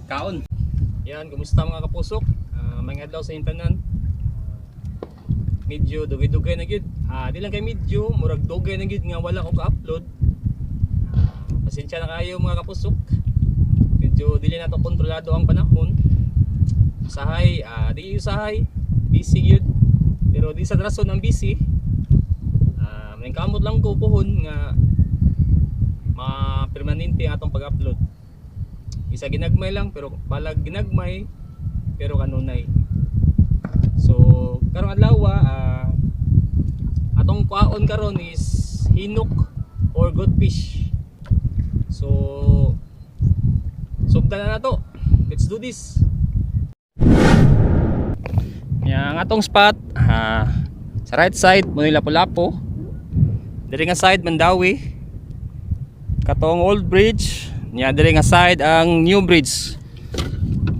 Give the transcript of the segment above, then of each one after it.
Kaon. Yan, kumusta mga kapusok? May adlaw sa intanan. Medyo dugay-dugay na gyud. Di lang kay medyo, murag dugay na gyud nga wala ko ka-upload. Pasensya na kayo mga kapusok. Medyo dili na to kontrolado ang panahon. Usahay, di usahay, busy gyud. Pero di sa rason ang busy. Nangkamot lang ko puhon nga ma-permanente ang atong pag-upload. Isa ginagmay lang pero balag ginagmay pero kanunay. So karong adlaw atong kuhaon karon is hinok or good fish. So sugdan na nato. Let's do this. Yang atong spot sa right side mo Lapu-Lapu. Diri nga side Mandawi. Katong old bridge, nya diri nga side ang new bridge.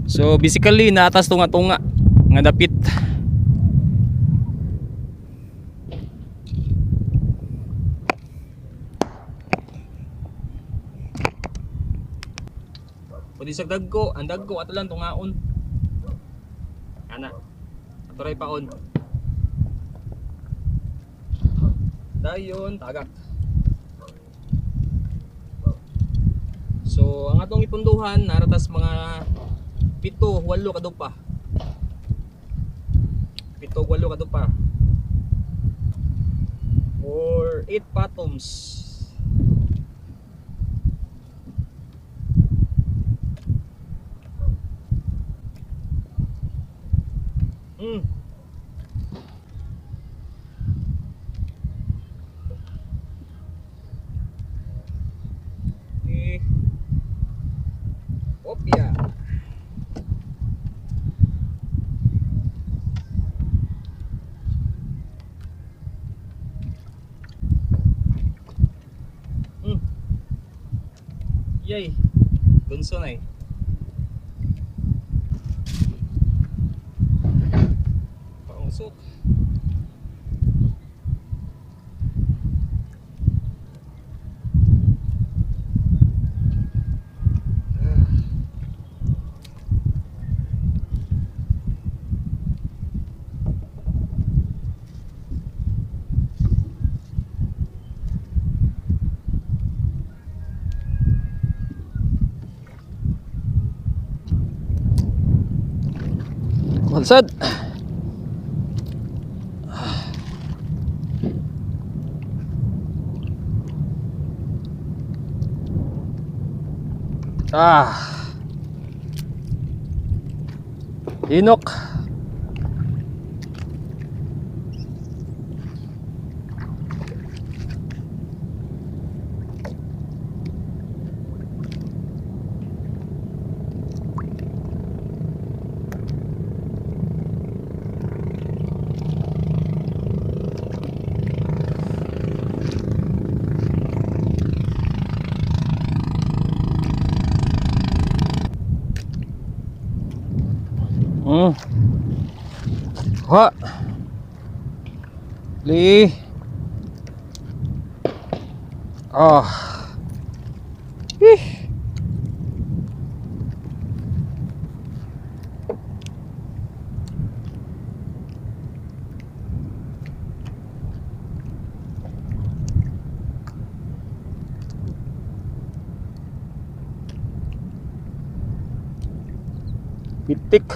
So basically naatas tunga-tunga nga dapit. Pwede sa dagko, ang dagko ato lang tungaon. Ana. Aturay paon. Dayon tagak. So ang atong ipunduhan naratas mga 7, 8 kadupa. 7, 8 kadupa. Or 8 fathoms. Eh. Opya. Yay. Bunso na eh. Pausok. Malsad. Ah. Inok. Ha. Li. Ah. Ih. Pitik.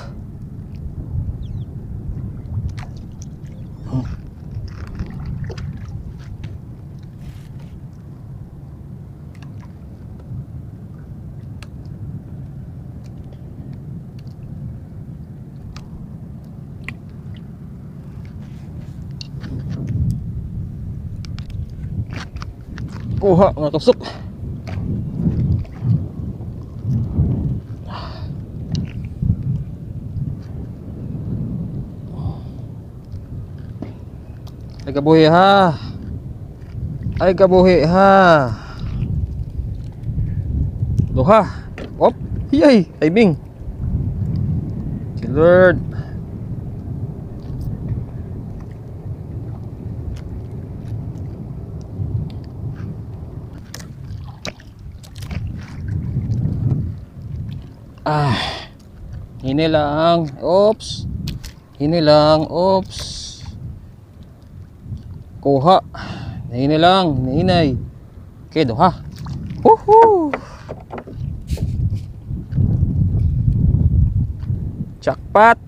Kuha mga tusok. Ay kabuhi ha. Ay kabuhi ha. Duha. Op. Yay, timing. Si Lord. Ah. Hinay lang. Oops. Hinay lang. Oops. Kuha. Hinay lang. Hinay. Okay, duha. Woohoo! Jackpot!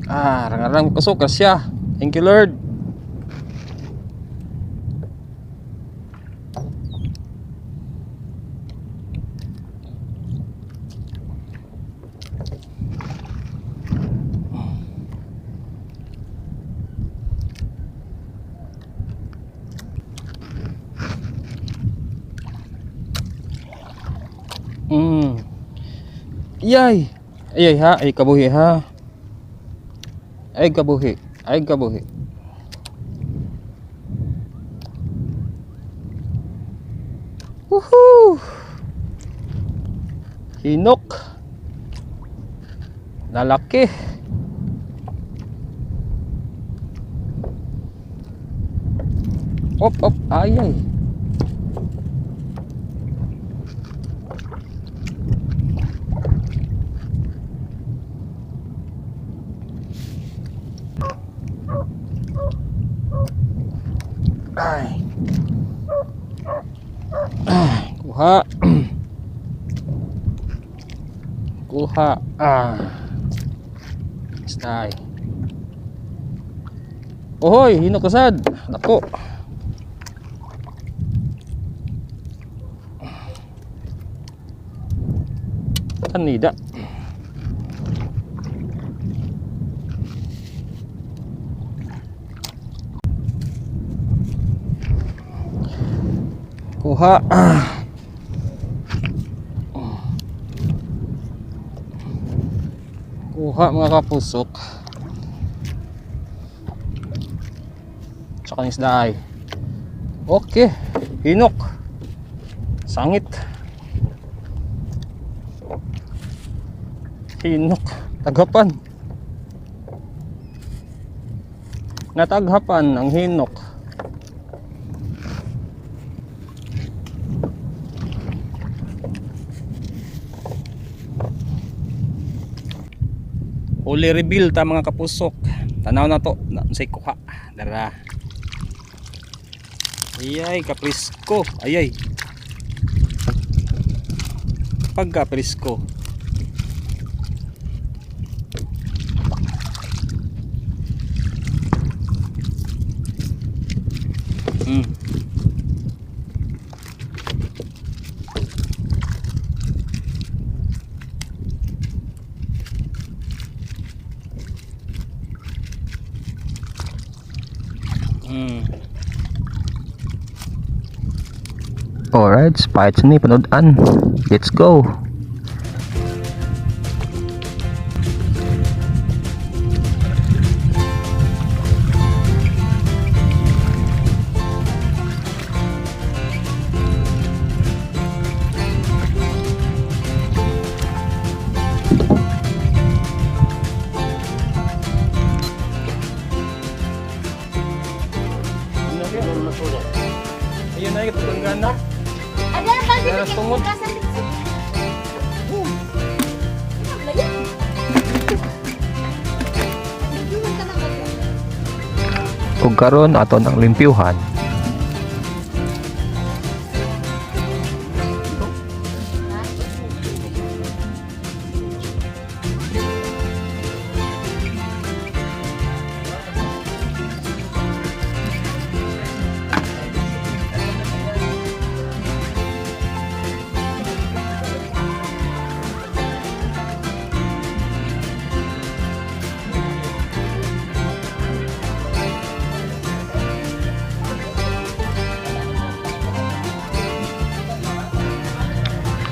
Ah, rang-arang kusog siya. Thank you, Lord. Yay! Ayay ha, ay kabuhi ha. Ay kabuhi, ay kabuhi. Woohoo! Hinok. Lalaki. Op, op, ay ay. Ay. Ah, kuha. Kuha. Ah. Stay. Ohoy, hinok kasad. Nako. Kanida. Kuha. Kuha, mga kapusok. Tsaka ng isda ay. Okay. Hinok. Sangit. Hinok. Tagapan. Nataghapan ang hinok. Huli reveal ta, mga kapusok. Tanaw na to. Na, unsay kuha. Dara. Ayay, kaprisko. Ayay. Pagka presko. Alright, spite ni panood-an. Let's go. Ayun na, ito ang gana. Ada ba Meron tungod. dito? Ug karon ato nang limpyuhan.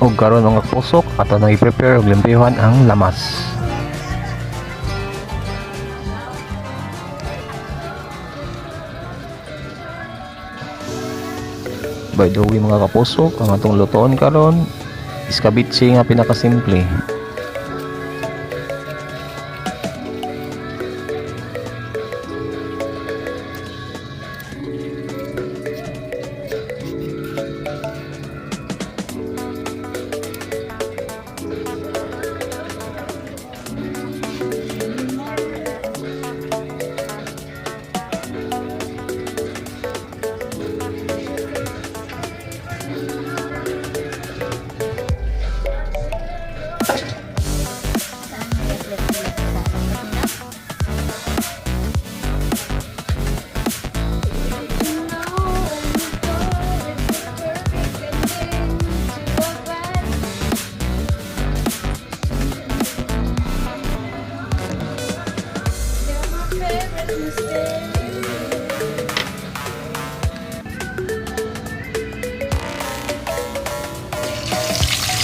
Ug karon, mga pusok, ato nang i-prepare ug limpyuhan ang lamas. By the way, mga kapusok, ang atong lutoon karon iskabitsi nga pinakasimple.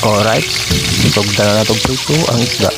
Alright, sugdan na natong prito ang isda.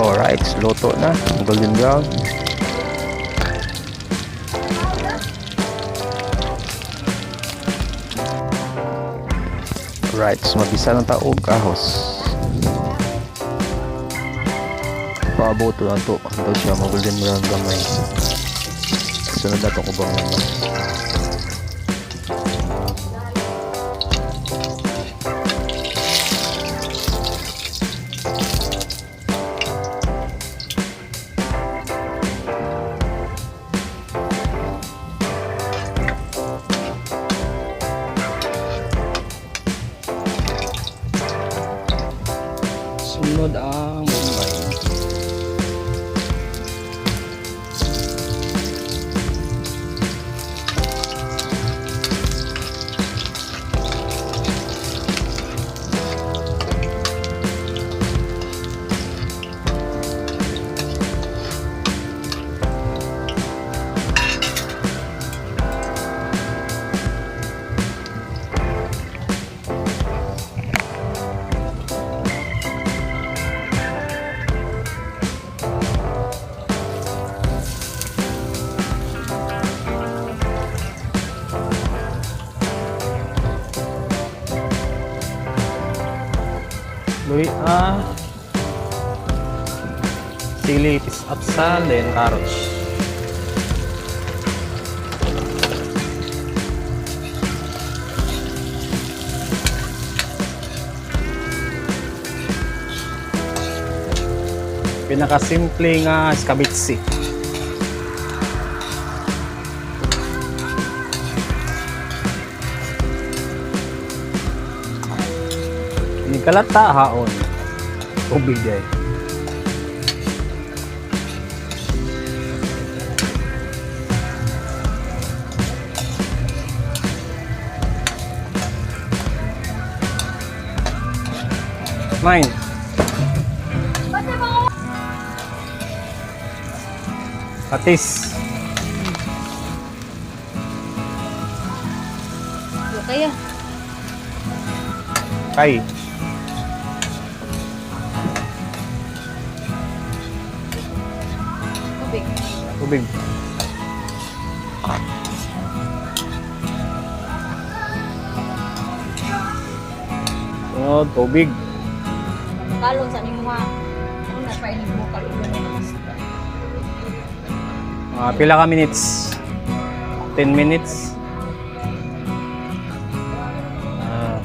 Alright, luto na. Golden brown. Alright, magisa ng taog ahos. Paabot na to. Hantod siya, mga golden brown gamay. Sunod na to kubang naman. Sunod ang Bombay. Luwi ah sili, atsal, then carrots. Pinakasimple nga escabitsi. Ni kalata haon. Tubig day. Mine. Patis. Okay ah. Kay. Tubig. Tubig. Sunod, tubig. Kalon sa nimo ha. Ano na pa ini bukal ulo. Mga pila ka minutes? 10 minutes. Ah.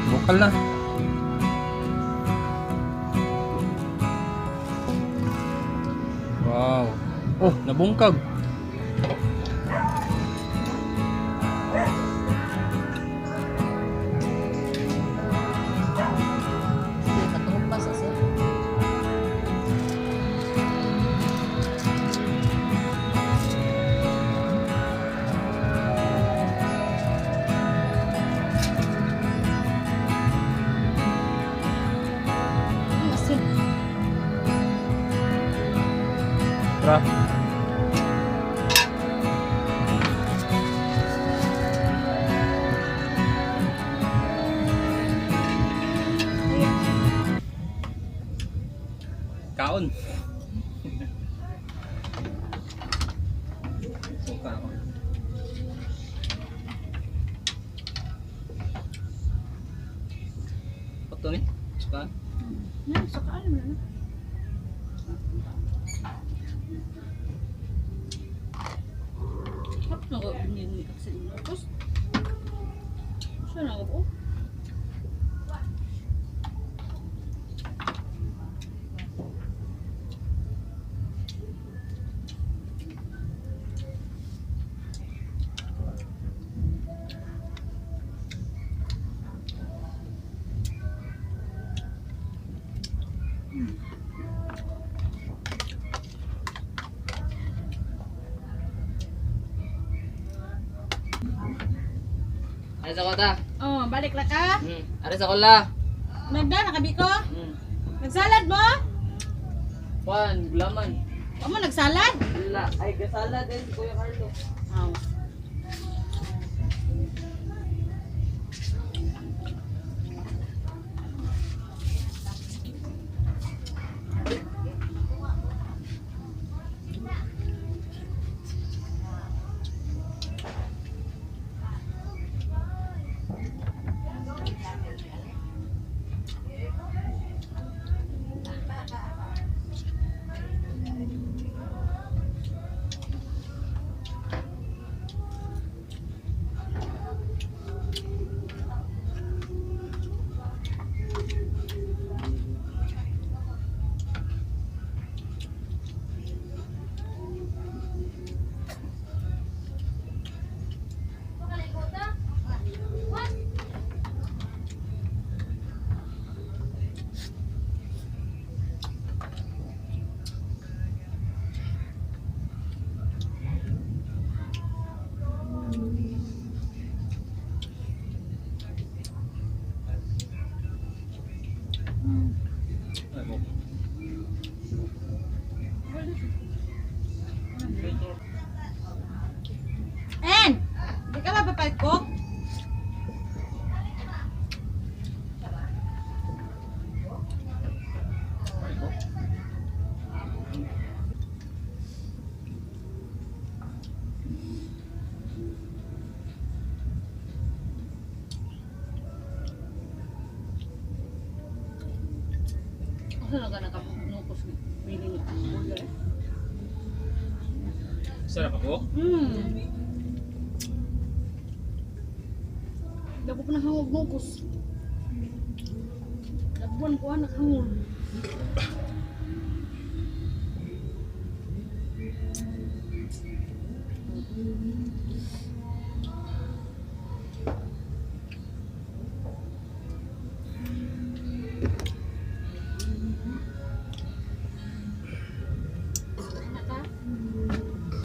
Bukal na. Wow. Oh, nabungkag. Katuhog pa sa sir. Asin. Tara. Kaon. Suka ako. Pato ni? Suka? Yan, sukaan mo na. Hap na ko ni kasi nukos. Saan ako? Ari sa kota. Oh, balik la ka. Ari sa kola. Nagda nakabiko. Nagsalad mo? Juan, gulaman. Amo nagsalad? Wala. Ay, gasala din si Kuya Carlo. Oh. Ay mo. En, di ka mapapalkok? Asa na ka nakapunukos ni Pili ni Kuya eh? Sarap ako. Dako pa nahangog nukos. Dabuan ko anak hangol.